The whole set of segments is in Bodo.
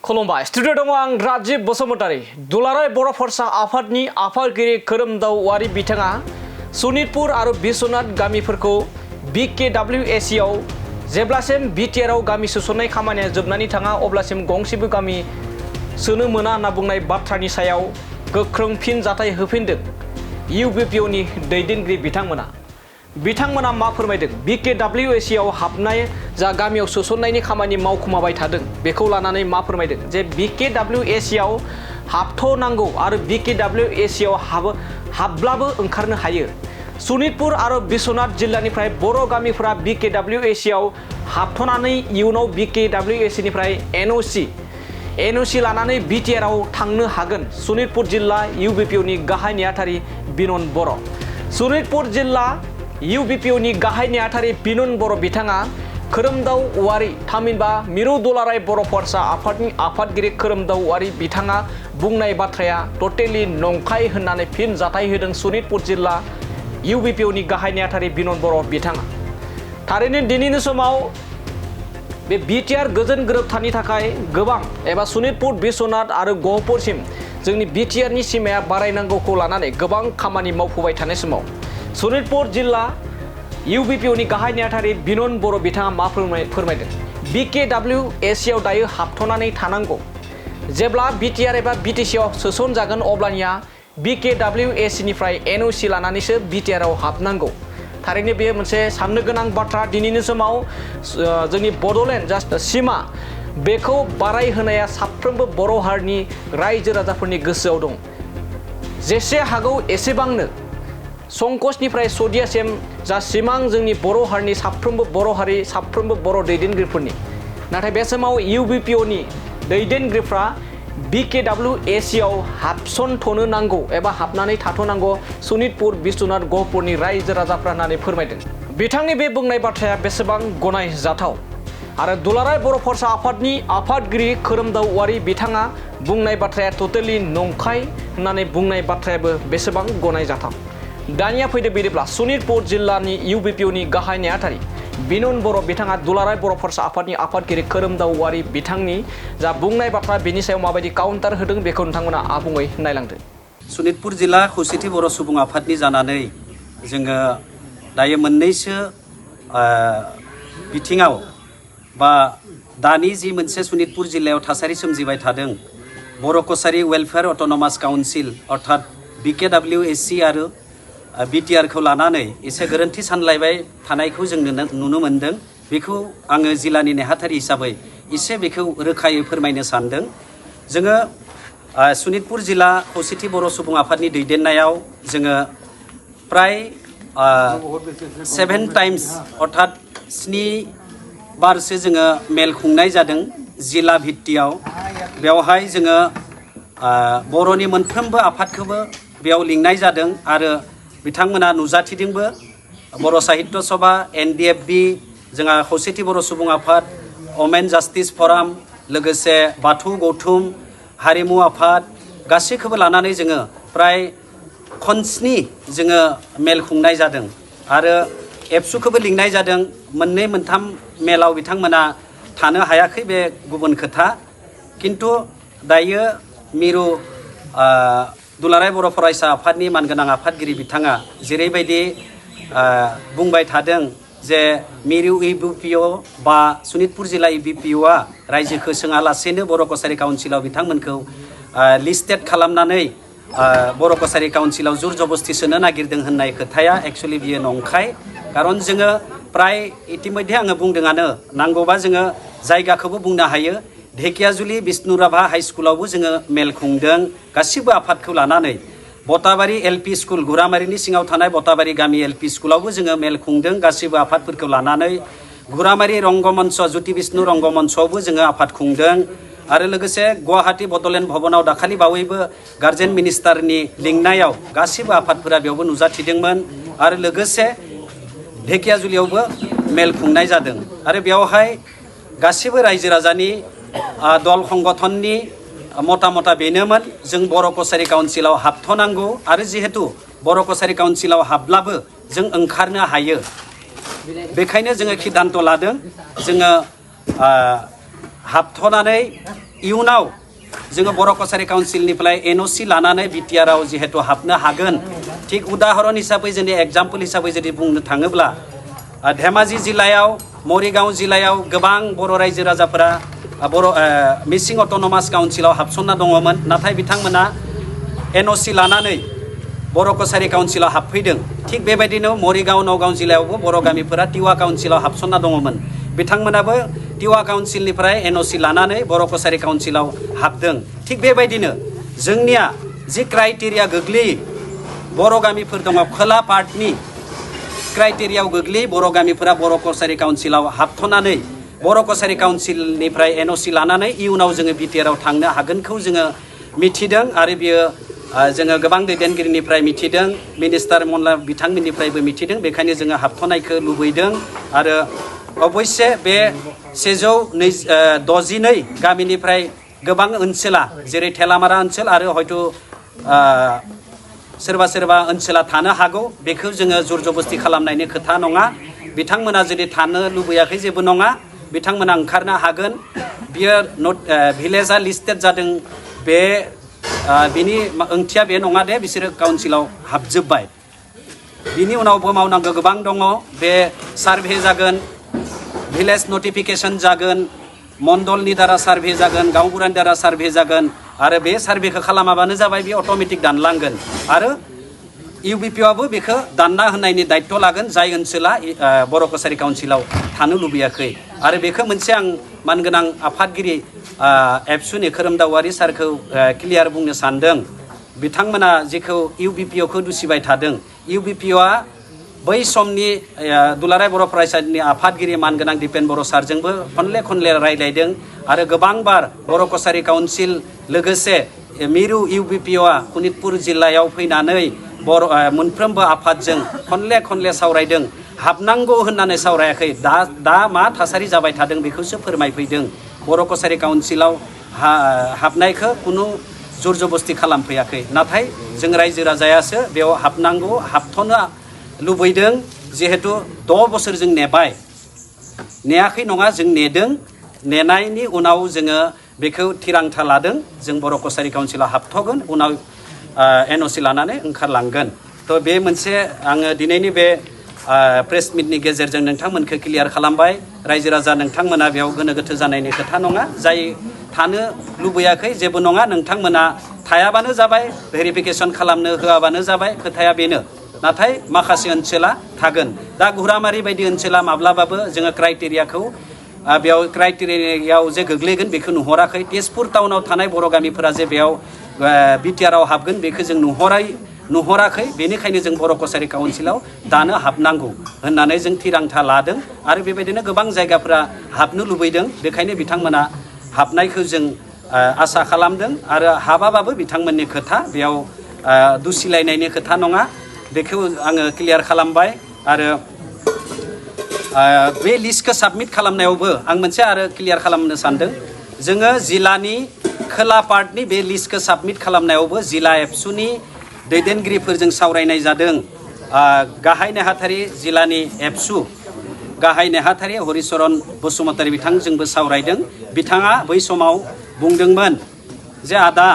खुलुमबाय स्टुडिअ दङ आं राजिब बसुमतारी दुलाराय बर' फरायसा आफादनि आफादगिरि खोरोमदाव औवारी बिथाङा सनितपुर आरो बिश्वनाथ गामिफोरखौ BKWAC आव जेब्लासिम BTR आव गामि सोसननाय खामानिया जोबनानै थाङा अब्लासिम गंसेबो गामि सोनो मोना होनना बुंनाय बाथ्रानि सायाव गोख्रों फिनजाथाय होफिनदों UBPO नि दैदेनगिरि बिथांमोना मा फोरमायदों BKWAC आव हाबनाय जा गामियाव सोसननायनि खामानि मावखुमाबाय थादों बेखौ लानानै मा फोरमायदों जे BKWAC आव हाबथ'नांगौ आरो BKWAC आव हाबब्लाबो ओंखारनो हायो। सनितपुर आरो बिश्वनाथ जिल्लानिफ्राय बर' गामिफोरा BKWAC आव हाबथ'नानै इयुनाव BKWAC निफ्राय NOC लानानै BTR आव थांनो हागोन। सनितपुर जिल्ला UBPO नि गाहाय नेहाथारि बिनन बर'। सनितपुर जिल्ला UBPO नि गाहाय नेहाथारि बिनन बर' बिथाङा खोरोमदाव औवारी थामहिनबा मिरु दुलाराय बर' फरायसा आफादनि आफादगिरि खोरोमदाव औवारी बिथाङा बुंनाय बाथ्राया टटेलि नंखाय होननानै फिनजाथाय होदों सनितपुर जिल्ला UBPO नि गाहाय नेहाथारि बिनन बर' बिथाङा। थारैनो दिनैनि समाव बे BTR गोजोन गोरोबथानि थाखाय गोबां एबा सनितपुर बिश्वनाथ आरो गहपुरसिम जोंनि BTR नि सिमाया बारायनांगौखौ लानानै गोबां खामानि मावफुबाय थानाय समाव सनितपुर जिल्ला UBPO नि गाहाय नेहाथारि बिनन बर' बिथाङा मा फोरमायदों BKWAC आव दायो हाबथ'नानै थानांगौ। जेब्ला BTR एबा BTC आव सोसन जागोन अब्लानिया BKWAC निफ्राय NOC लानानैसो BTR आव हाबनांगौ। थारैनो बेयो मोनसे साननो गोनां बाथ्रा। दिनैनि समाव जोंनि बड'लेण्ड जास्ट सिमा बेखौ बारायहोनाया साफ्रोमबो बर' हारिनि रायजो राजाफोरनि गोसोआव दं। जेसे हागौ एसेबांनो संकसनिफ्राय सदियासिम जा सिमां जोंनि बर' हारिनि साफ्रोमबो बर' दैदेनगिरिफोरनि नाथाय बे समाव UBPO नि दैदेनगिरिफ्रा BKWAC आव हाबसनथ'नो नांगौ एबा हाबनानै थाथ'नांगौ सनितपुर बिश्वनाथ गहपुरनि रायजो राजाफ्रा होननानै फोरमायदों। बिथांनि बे बुंनाय बाथ्राया बेसेबां गनायजाथाव आरो दुलाराय बर' फरायसा आफादनि आफादगिरि खोरोमदाव औवारी बिथाङा बुंनाय बाथ्राया टटेलि नंखाय होननानै बुंनाय बाथ्रायाबो बेसेबां गनायजाथाव। दानिया फैदो बिदिब्ला सनितपुर जिल्लानि UBPO नि गाहाय नेहाथारि बिनन बर' बिथाङा दुलाराय बर' फरायसा आफादनि आफादगिरि खोरोमदाव औवारी बिथांनि जा बुंनाय बाथ्रा बेनि सायाव माबायदि काउन्टार होदों बेखौ नोंथांमोना आबुङै नायलांदो। सनितपुर जिल्ला खौसेथि बर' सुबुं आफादनि जानानै जोङो दायो मोननैसो बिथिङाव बा दानि जि मोनसे सनितपुर जिल्लायाव थासारि सोमजिबाय थादों बर' कसारी वेलफेयार अट'नमास काउन्सिल अर्थात BKWAC आरो BTR खौ लानानै एसे गोरोन्थि सानलायबाय थानायखौ जों नुनो मोनदों। बेखौ आङो जिल्लानि नेहाथारि हिसाबै एसे बेखौ रोखायै फोरमायनो सानदों। जोङो सनितपुर जिल्ला खौसेथि बर' सुबुं आफादनि दैदेननायाव जोङो प्राय 7 टाइम्स अर्थात 7 बारसो जोङो मेल खुंनाय जादों जिल्ला भित्तियाव। बेवहाय जोङो बर'नि मोनफ्रोमबो आफादखौबो बेयाव लिंनाय जादों आरो बिथांमोना नुजाथिदोंबो। बर' साहित्य सभा NDFB जोंहा खौसेथि बर' सुबुं आफाद वमेन जास्टिस फराम लोगोसे बाथौ गौथुम हारिमु आफाद गासैखौबो लानानै जोङो प्राय खनस्नि जोङो मेल खुंनाय जादों आरो एबसुखौबो लिंनाय जादों। 2-3 मेलाव बिथांमोना थानो हायाखै बे गुबुन खोथा। किन्तु दायो मिरु दुलाराय बर' फरायसा आफादनि मानगोनां आफादगिरि बिथाङा जेरैबायदि बुंबाय थादों जे मिरु UBPO बा सनितपुर जिल्ला UBPO आ रायजोखौ सोङालासेनो बर' कसारी काउन्सिलाव बिथांमोनखौ लिस्टेड खालामनानै बर' कसारी काउन्सिलाव जुर जबस्ति सोनो नागिरदों होननाय खोथाया एक्सुवेलि बियो नंखाय। खारन जोङो प्राय इतिमध्ये आङो बुंदोंआनो नांगौबा जोङो जायगाखौबो बुंनो हायो। ढेकियाजुलि बिष्णुराभा हाई स्कुलावबो जोङो मेल खुंदों गासिबो आफादखौ लानानै। बटाबारि LP स्कुल गुरामारिनि सिङाव थानाय बटाबारि गामि LP स्कुलावबो जोङो मेल खुंदों गासिबो आफादफोरखौ लानानै। गुरामारि रंगमन्च ज्योति बिष्णु रंगमन्चआवबो जोङो आफाद खुंदों आरो लोगोसे गुवाहाटी बड'लेण्ड भवनाव दाखालि बावैबो गार्जेन मिनिस्टारनि लिंनायाव गासिबो आफादफोरा बेयावबो नुजाथिदोंमोन आरो लोगोसे ढेकियाजुलियावबो मेल खुंनाय जादों आरो बेवहाय गासिबो रायजो राजानि दल संगठननि मता बेनोमोन जों बर' कसारी काउन्सिलाव हाबथ'नांगौ आरो जिहेतु बर' कसारी काउन्सिलाव हाबब्लाबो जों ओंखारनो हायो बेखायनो जोङो सिद्धान्त लादों जोङो हाबथ'नानै इयुनाव जोङो बर' कसारि काउन्सिलनिफ्राय NOC लानानै BTR आव जिहेतु हाबनो हागोन थिग उदाहरन हिसाबै जोंनि एग्जाम्पल हिसाबै जुदि बुंनो थाङोब्ला धेमाजि जिल्लायाव मरिगांव जिल्लायाव गोबां बर' रायजो राजाफोरा मिसिं अट'नमास काउन्सिलाव हाबसनना दङमोन नाथाय बिथांमोना NOC लानानै बर' कसारि काउन्सिलाव हाबफैदों थिग बेबायदिनो मरिगांव नगाव जिल्लायावबो बर' गामिफोरा टिवा काउन्सिलाव हाबसनना दङमोन बिथांमोनाबो टिवा काउन्सिलनिफ्राय NOC लानानै बर' कसारि काउन्सिलाव हाबदों थिग बेबायदिनो जोंनिया जि क्राइटेरिया गोग्लैयो बर' गामिफोर दङ खोला पार्टनि क्राइटेरियाव गोग्लैयो बर' गामिफोरा बर' कसारि काउन्सिलाव हाबथ'नानै बर' कसारि काउन्सिलनिफ्राय NOC लानानै इयुनाव जोङो BTR आव थांनो हागोनखौ जोङो मिथिदों आरो बियो जोङो गोबां दैदेनगिरिनिफ्राय मिथिदों मिनिस्टार मनला बिथांमोननिफ्रायबो मिथिदों बेखायनो जोङो हाबथ'नायखौ लुबैदों आरो अबयसे बे 162 गामिनिफ्राय गोबां ओनसोला जेरै थेलामारा ओनसोल आरो हयथ' सोरबा ओनसोला थानो हागौ बेखौ जोङो जर जबस्ति खालामनायनि खोथा नङा बिथांमोना जुदि थानो लुबैयाखै जेबो नङा बिथांमोना ओंखारनो हागोन बियो भिलेजआ लिस्टेड जादों बे बिनि ओंथिया बे नङा दे बिसोरो काउन्सिलाव हाबजोब्बाय बिनि उनावबो मावनांगौ गोबां दङ बे सार्भे जागोन भिलेज नटिफिकेशन जागोन मण्डलनि दारा सार्भे जागोन गावबुरानि दारा सार्भे जागोन आरो बे सार्भेखौ खालामाबानो जाबाय बे अट'मेटिक दानलांगोन आरो UBPआबो बेखौ दानना होनायनि दायित्व लागोन जाय ओनसोला बर' कसारि काउन्सिलाव थानो लुबैयाखै आरो बेखौ मोनसे आं मानगोनां आफादगिरि एबसुनि खोरोमदाव सारखौ क्लियार बुंनो सानदों बिथांमोना जेखौ UBPखौ दुसिबाय थादों UBPआ बै समनि दुलाराय बर' फरायसालिनि आफादगिरि मानगोनां दिपेन बर' सारजोंबो खनले रायलायदों आरो गोबांबार बर' कसारि काउन्सिल लोगोसे मिरु UBPआ शनितपुर जिल्लायाव फैनानै मोनफ्रोमबो आफादजों खनले सावरायदों हाबनांगौ होननानै सावरायाखै दा मा थासारि जाबाय थादों बेखौसो फोरमायफैदों बर' कसारि काउन्सिलाव हाबनायखौ खुनु जर जबस्ति खालामफैयाखै नाथाय जों रायजो राजायासो बेयाव हाबनांगौ हाबथ'नो लुबैदों जिहेतु 6 बोसोर जों नेबाय नेयाखै नङा जों नेदों नेनायनि उनाव जोङो बेखौ थिरांथा लादों जों बर' कसारि काउन्सिलाव हाबथ'गोन उनाव NOC लानानै ओंखारलांगोन थ' बे मोनसे आङो दिनैनि बे प्रेस मिटनि गेजेरजों नोंथांमोनखौ क्लियार खालामबाय रायजो राजा नोंथांमोना बेयाव गोनो गोथो जानायनि खोथा नङा जाय थानो लुबैयाखै जेबो नङा नोंथांमोना थायाबानो जाबाय भेरिफिकेसन खालामनो होआबानो जाबाय खोथाया बेनो नाथाय माखासे ओनसोला थागोन दा गुरामारि बायदि ओनसोला माब्लाबाबो जोङो क्राइटेरियाखौ बेयाव क्राइटेरियायाव जे गोग्लैगोन बेखौ नुहराखै तेजपुर टाउनाव थानाय बर' गामिफोरा जे बेयाव BTR आव हाबगोन बेखौ जों नुहराखै बेनिखायनो जों बर' कसारि काउन्सिलाव दानो हाबनांगौ होननानै जों थिरांथा लादों आरो बेबायदिनो गोबां जायगाफोरा हाबनो लुबैदों बेखायनो बिथांमोना हाबनायखौ जों आसा खालामदों आरो हाबाबाबो बिथांमोननि खोथा बेयाव दुसिलायनायनि खोथा नङा बेखौ आङो क्लियार खालामबाय आरो बे लिस्टखौ साबमिट खालामनायावबो आं मोनसे आरो क्लियार खालामनो सानदों जोङो जिल्लानि खोला पार्टनि बे लिस्टखौ साबमिट खालामनायावबो जिल्ला एबसुनि दैदेनगिरिफोरजों सावरायनाय जादों गाहाय नेहाथारि जिल्लानि एबसु गाहाय नेहाथारि हरिचरन बसुमतारी बिथांजोंबो सावरायदों बिथाङा बै समाव बुंदोंमोन जे आदा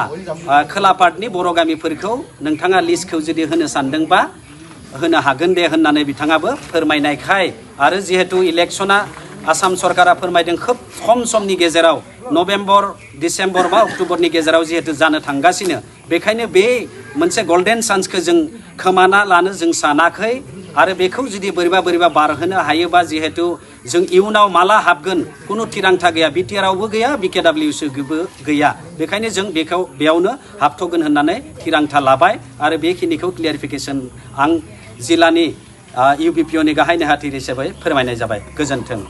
खोला पार्टनि बर' गामिफोरखौ नोंथाङा लिस्टखौ जुदि होनो सानदोंबा होनो हागोन दे होननानै बिथाङाबो फोरमायनायखाय आरो जिहेतु इलेक्शना आसाम सरकारा फोरमायदों खोब खम समनि गेजेराव नभेम्बर डिसेम्बर बा अक्ट'बरनि गेजेराव जिहेतु जानो थांगासिनो बेखायनो बे मोनसे गल्डेन चान्सखौ जों खोमाना लानो जों सानाखै आरो बेखौ जुदि बोरैबा बारहोनो हायोबा जिहेतु जों इयुनाव माला हाबगोन खुनु थिरांथा गैया BTR आवबो गैया BKWSबो गैया बेखायनो जों बेखौ बेयावनो हाबथ'गोन होननानै थिरांथा लाबाय आरो बेखिनिखौ क्लियारिफिकेसन आं जिल्लानि UBPनि गाहाय नेहाथारि हिसाबै फोरमायनाय जाबाय गोजोन्थों।